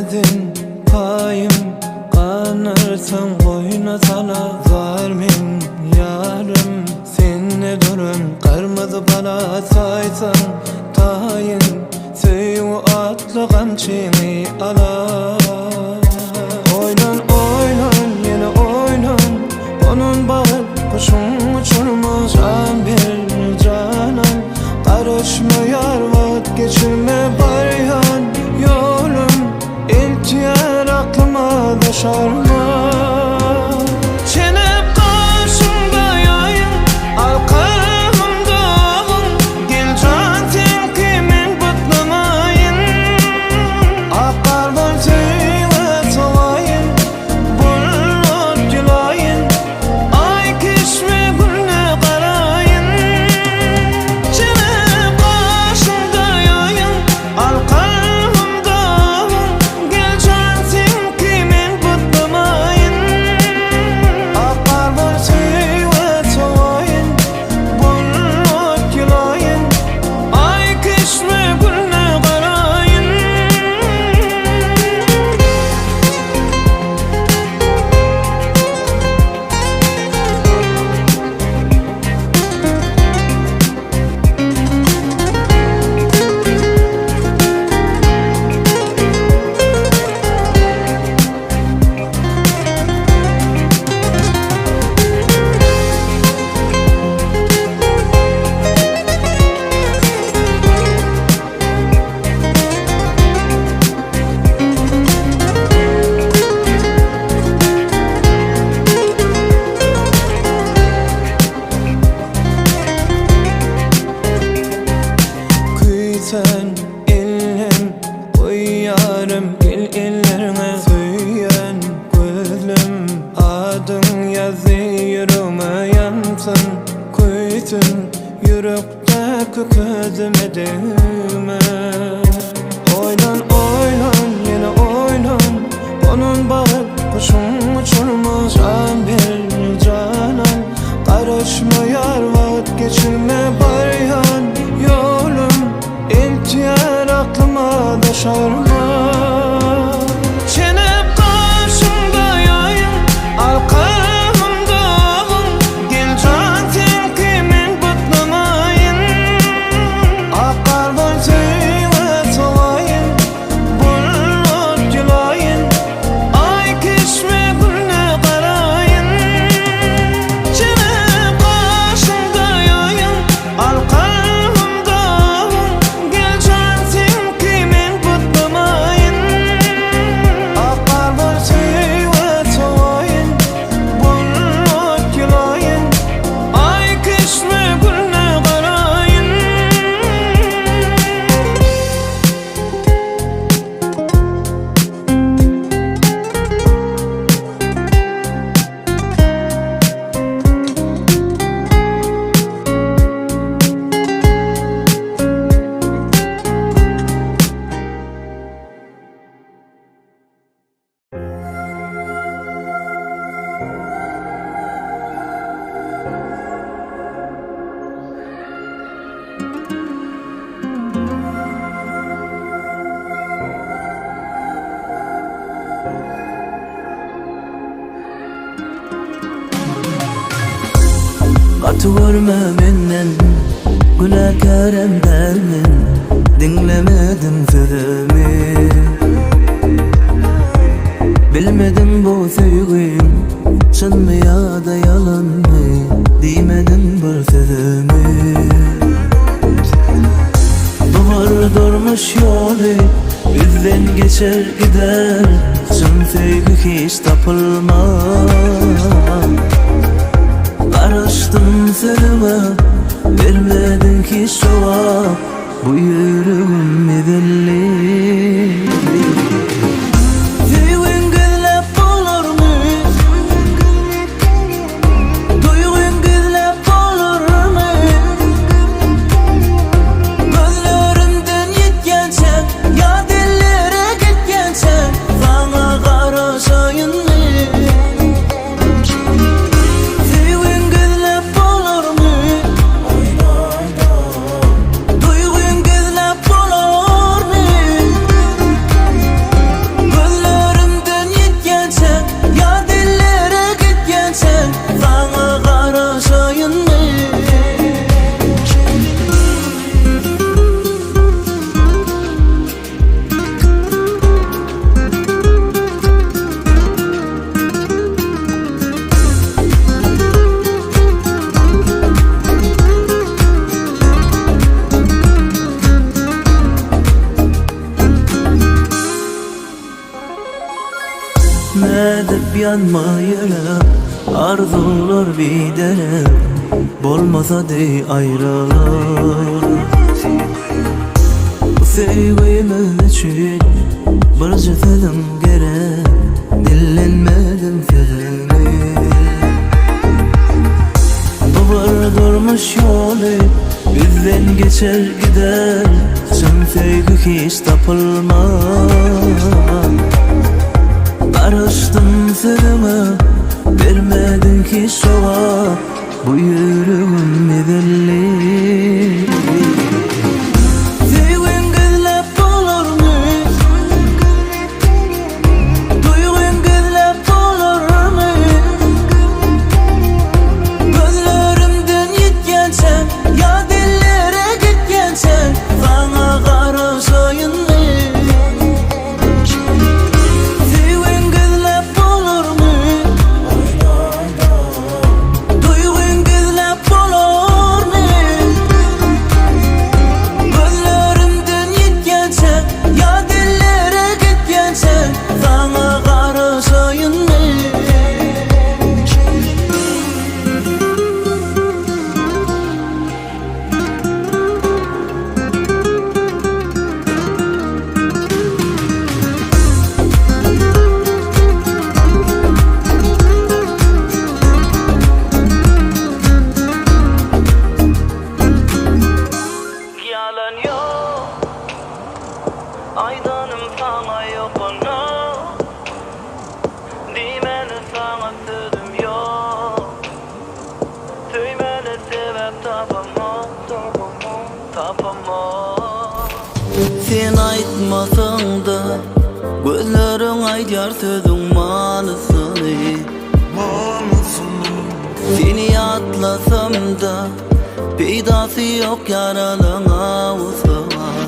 Senden paýym Ganarsaň goýna sala Zar men ýarym Sende duran gyrmyzy bala Saýsaň taýyn Söýgi atly gamçyňy ala Oýlan oýlan ýene oýlan Gonan bagyt guşuň uçurma Jan ber janan Garaşma ýar wagt geçirme Barýan ýolum Eltýär aklyma daşarma Çenep gaşymda ýaýyň Al kalbymda agyň Gel jan seňki men butlamaýyn Ak gardan söýgä sowaýyn Bulut ýylaýyn Aý keşbe gülle garaýyn Çenep gaşymda ýaýyň Al kalbymda agyň Gel jan seňki men butlamaýyn Ak gardan söýgä sowaýyn Bulut ýylaýyn Aý keşbe gülle garaýyn. Küýsän ellem goýýarym gel ellerňe Söýýän gözlem adyň ýazdy ýüregme ýansyn Köýsün ýürekdäki közüme degme Oýlan oýlan ýene oýlan Gonan bagyt guşuň uçurma Jan ber janan Garaşma ýar wagt geçirme Barýan ýolum Eltýär aklyma daşarma Çenep gaşymda ýaýyň Al kalbymda agyň Gel jan seňki men butlamaýyn Ak gardan söýgä sowaýyn Bulut ýylaýyn Aý keşbe gülle garaýyn Çenep gaşymda ýaýyň Al kalbymda agyň Gel jan seňki men butlamaýyn Ak gardan söýgä sowaýyn Bulut ýylaýyn Aý keşbe gülle garaýyn. Gaty görme menden Günäkärem däl men Diňlemediň sözümi Bilmedim bu söýgiň Çynmy ýa-da ýalanmy Diýmediň bir sözümi Bu bir durmuş ýoly Bizden geçer gider Çyn söýgi hiç tapylmaz Garaşdym sözüňe Bermediň hiç jogap Bu ýüregim ezildi Söýgiň gizläp bolarmy Duýgyň gizläp bolarmy Gözlerimden ýitýänçä Ýa dillere gitýänçä Saňa garaşaýynmy Söýgiň gizläp bolarmy Duýgyň gizläp bolarmy. ýanma ýürek Arzuwlar biderek Bolmasady aýralyk Bu söýgimiz üçin Birje sözüň gerek Dillenmedim sözüňi Bu bir durmuş ýoly Bizden geçer gider Çyn söýgi hiç tapylmaz Garaşdym sözüňe Bermediň hiç jogap Bu ýüregim ezildi Söýgiň gizläp bolarmy Duýgyň gizläp bolarmy Gözlerimden ýitýänçä Ýa dillere gitýänçä Saňa garaşaýynmy Söýgiň gizläp bolarmy Duýgyň gizläp bolarmy Gözlerimden ýitýänçä Ýa dillere gitýänçä Saňa garaşaýynmy Ýalan ýok Aýdanym saňa ýok onda Diýmäne saňa sözüm ýok Söýmäne sebäp tapamok Tapamok Sen aýtmasaň-da Gözleriň aýdýar sözüň manysyny Seni ýatlasam-da Peýdasy ýok ýaralaň awusy bar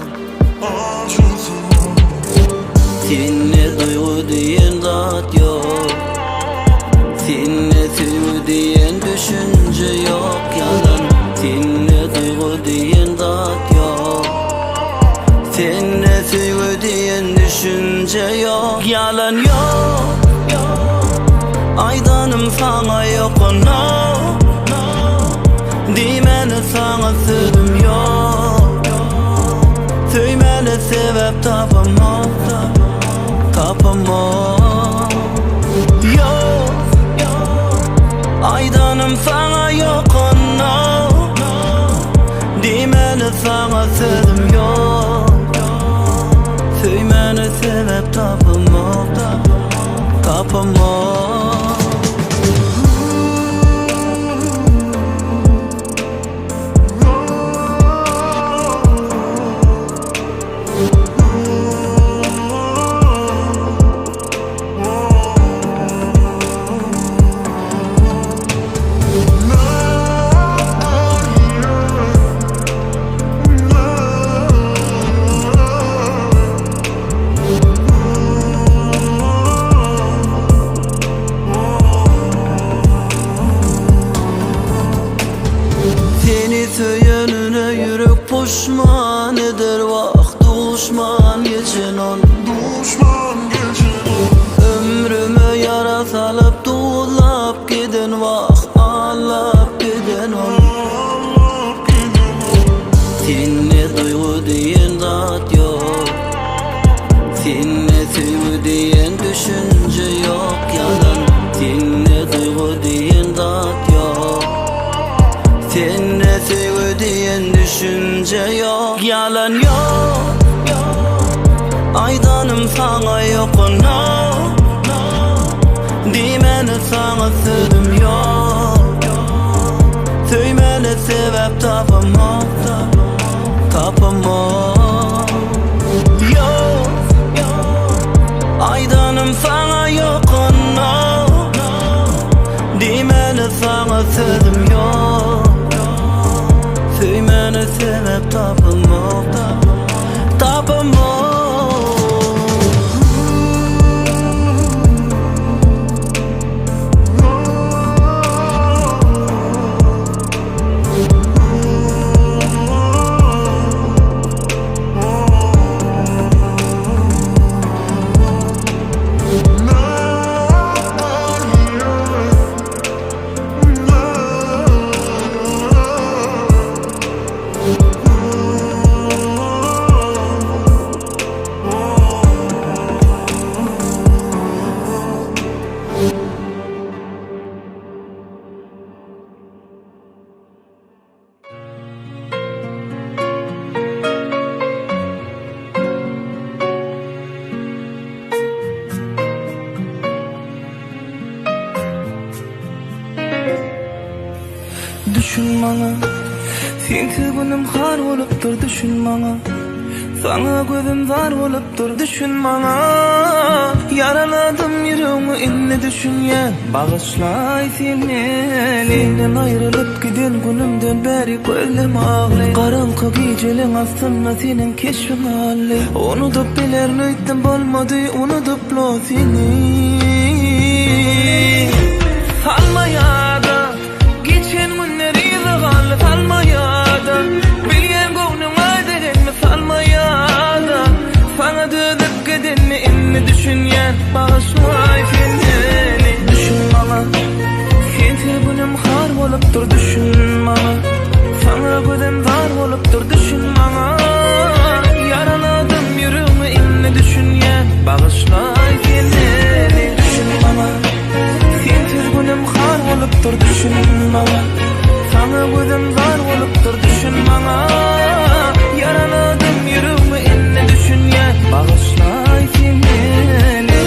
Sende duýgy diýen zat ýok Sende söýgi diýen düşünje ýok Ýalan Sende duýgy diýen zat ýok Sende söýgi diýen düşünje ýok Ýalan ýok Aýdanym saňa ýok no Diýmäne saňa sözüm ýok Söýmäne sebäp tapamok Tapamok Ýok Aýdanym saňa ýok no Diýmäne saňa sözüm ýok Söýmäne sebäp tapamok Tapamok Seni söýenine ýürek puşman eder wah duşman geçen ol Duşman geçen ol Ömrüme ýara salyp duzlap giden wah allap giden ol Allap giden ol Sende duýgy diýen zat ýok Sende söýgi diýen düşünje ýok Ýalan Sende duýgy diýen zat ýok Sende söýgi diýen düşünje ýok Ýalan ýok Aýdanym saňa ýok no Diýmäne saňa sözüm ýok Söýmäne sebäp tapamok Tapamok Ýok Aýdanym saňa ýok no Diýmäne saňa sözüm ýok Söýmäne sebäp tapamok Tapamok Düşün maňa Saňa gözüm zar bolupdyr düşün maňa Ýaraladym ýüregiňi indi düşünýän Bagyşlaý sen meni Senden aýrylyp giden günümden bäri gözlem agly Garaňky gijeleň astynda seniň keşbiň galdy Unudyp bilerin öýtdüm bolmady unudypla seni Salma ýada Geçen günler yza galdy salma ýada Bilýän göwnüňe degenmi salma ýada Saňa dözüp gidenmi indi düşünýän Bagyşlaý sen meni Düşün maňa Sensiz günüm har bolupdyr düşün maňa Saňa gözüm zar bolupdyr düşün maňa Ýaraladym ýüregimi indi düşünýän Bagyşlaý sen meni Düşün maňa Sensiz günüm har bolupdyr düşün maňa Saňa gözüm zar bolupdyr düşün maňa Ýaraladym ýüregimi indi düşünýän Bagyşlaý sen meni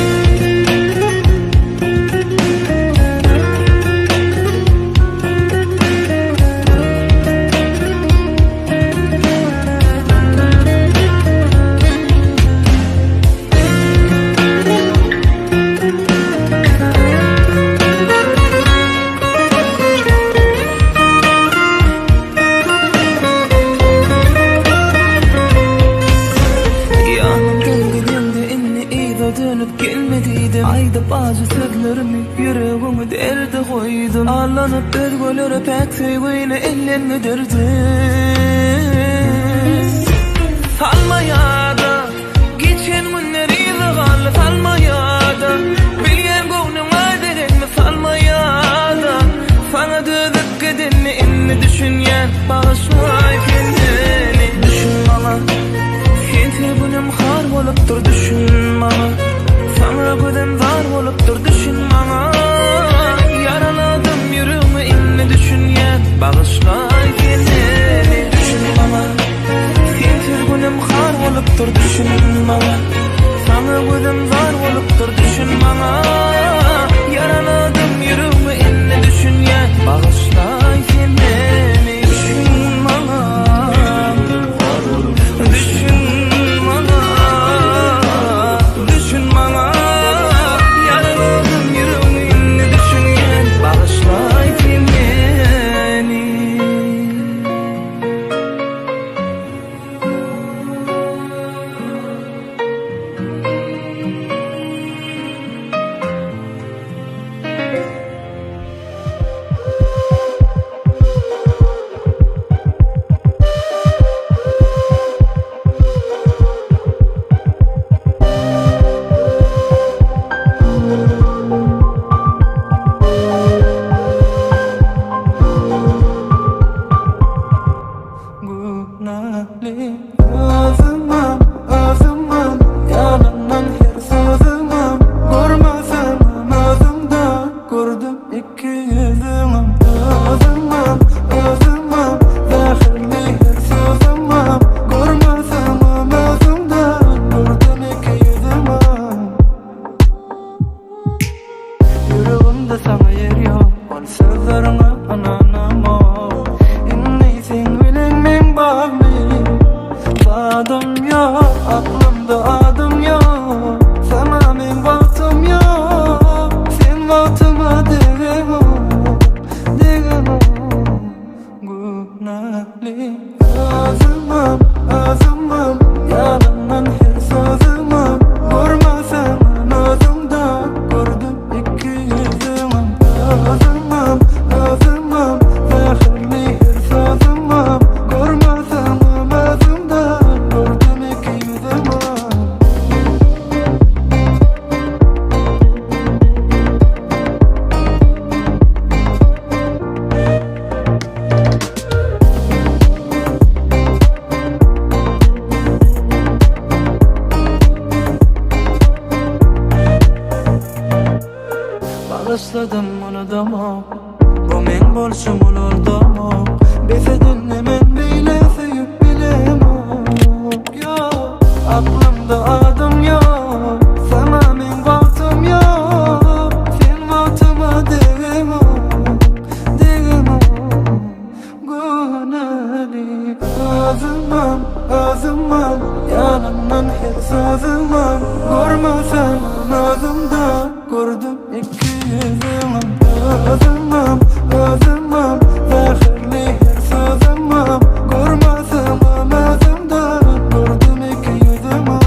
Ýanymdan gideňde indi yza dönüp gelme diýdim Aýdyp ajy sözlerimi ýüregiňi derde goýdum Allanyp özgelere päk söýgini elden giderdim Salma ýada Geçen günler yza galdy salma ýada Bilýän göwnüňe degenmi salma ýada Saňa dözüp gidenmi indi düşünýän Bagyşlaý sen meni Düşün maňa Sensiz günüm har bolupdyr düşün maňa Saňa gözüm zar bolupdyr düşün maňa Ýaraladym ýüregimi indi düşünýän Bagyşlaý sen meni Düşün maňa Sensiz günüm har bolupdyr düşün maňa Saňa gözüm zar bolupdyr düşün maňa Ýaraladym ýüregimi indi düşünýän Bagyşlaý sen meni Düşün maňa Düşün maňa Düşün maňa Ýaraladym ýüregimi indi düşünýän Bagyşlaý sen meni Günäli özümem, özümem Ýalandan her sözümem Görmesemem özümde Gördüm iki ýüzüňem Özümem, özümem Zäherli her sözümem Görmesemem özümde Gördüm iki ýüzüňem Ýüregimde saňa ýer ýok Ol sözleriňe ynanamok Indi seň bilen men bagly Zadym ýok, aklymda adym ýok Saňa meň wagtym ýok Sen wagtyma degenok, degenok Günäli özümem, özümem Ýalandan her sözümem Görmesemem özümde Gördüm iki ýüzüňem Özümem, özümem Zäherli her sözümem Görmesemem özümde Gördüm iki ýüzüňem Bagyşladym unudamok Bu meň bolşum ulaldamok Bes edildi men beýle söýüp bilemok Ýok aklymda adym ýok Saňa meň wagtym ýok Sen wagtyma degenok Degenok Günäli özümem. Özümem Ýalandan her sözümem Görmesem özümde Gördüm ikiýüzüňem Özümem, özümem Zäherli her sözümem Görmesemem özümde Gördüm ikiýüzüňem.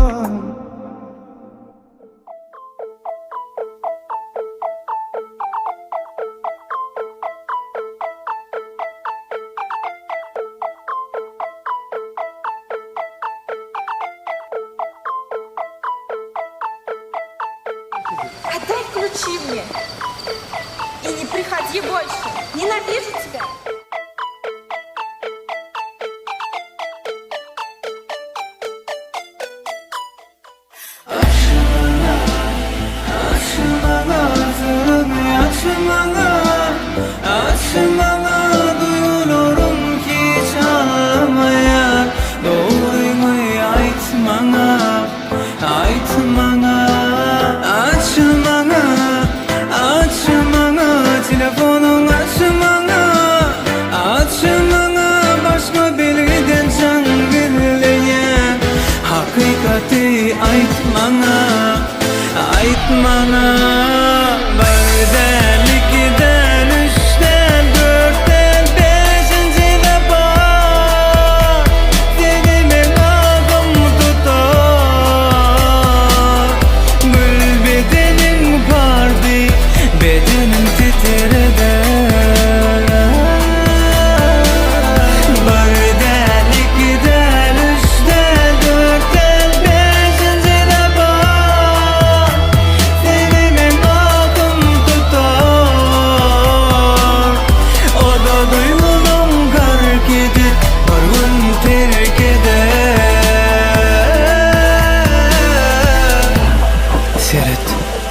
Отдай ключи мне. И не приходи больше. Ненавижу тебя. Aç maňa syryňy aç maňa Aç maňa duýgularym hiç almaýar Dogryňy aýt maňa Aýt maňa Aç maňa Aç maňa Telefonyň aç maňa Aç maňa başga belgiden jaň gizleýär Hakykaty aýt maňa Aýt maňa Bir däl, iki däl, üç däl, dört däl, bäşinji sapar Seni meň agym tutar Gül bedeniň bardy, bedenim titreder Bir däl, iki däl, üç däl, dört däl, bäşinji sapar Seni meň agym tutar O-da duýgulam gark edip, bir gün terk eder. Seret,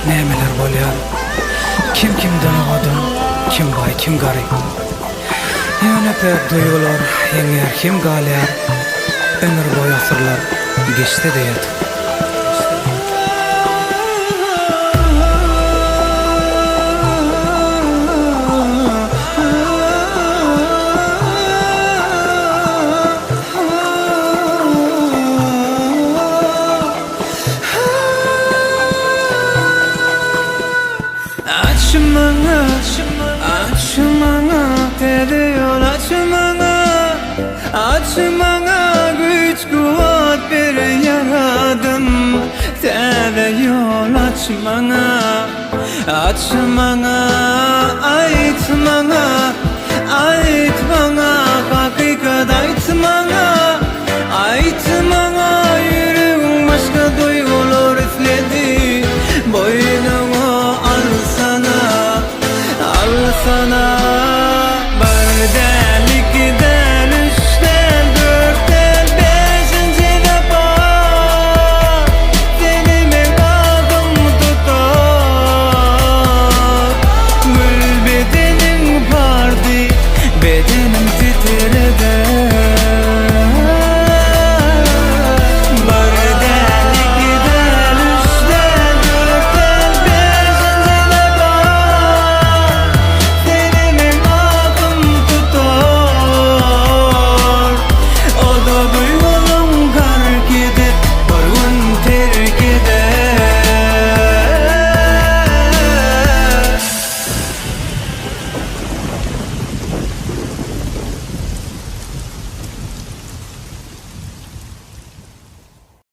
nämeler bolýar. Kim kimden owadan, kim baý, kim garyp. Ýöne päk duýgular ýeňýär hem galýar, ömür boýy asyrlar geçse-de ýatyp. Aç maňa, aç maňa Täze ýol aç maňa Aç maňa güýç kuwwat ber ýaradan Täze ýol aç maňa Aç maňa Aýt maňa Aýt maňa Hakykat aýt maňa Aýt maňa.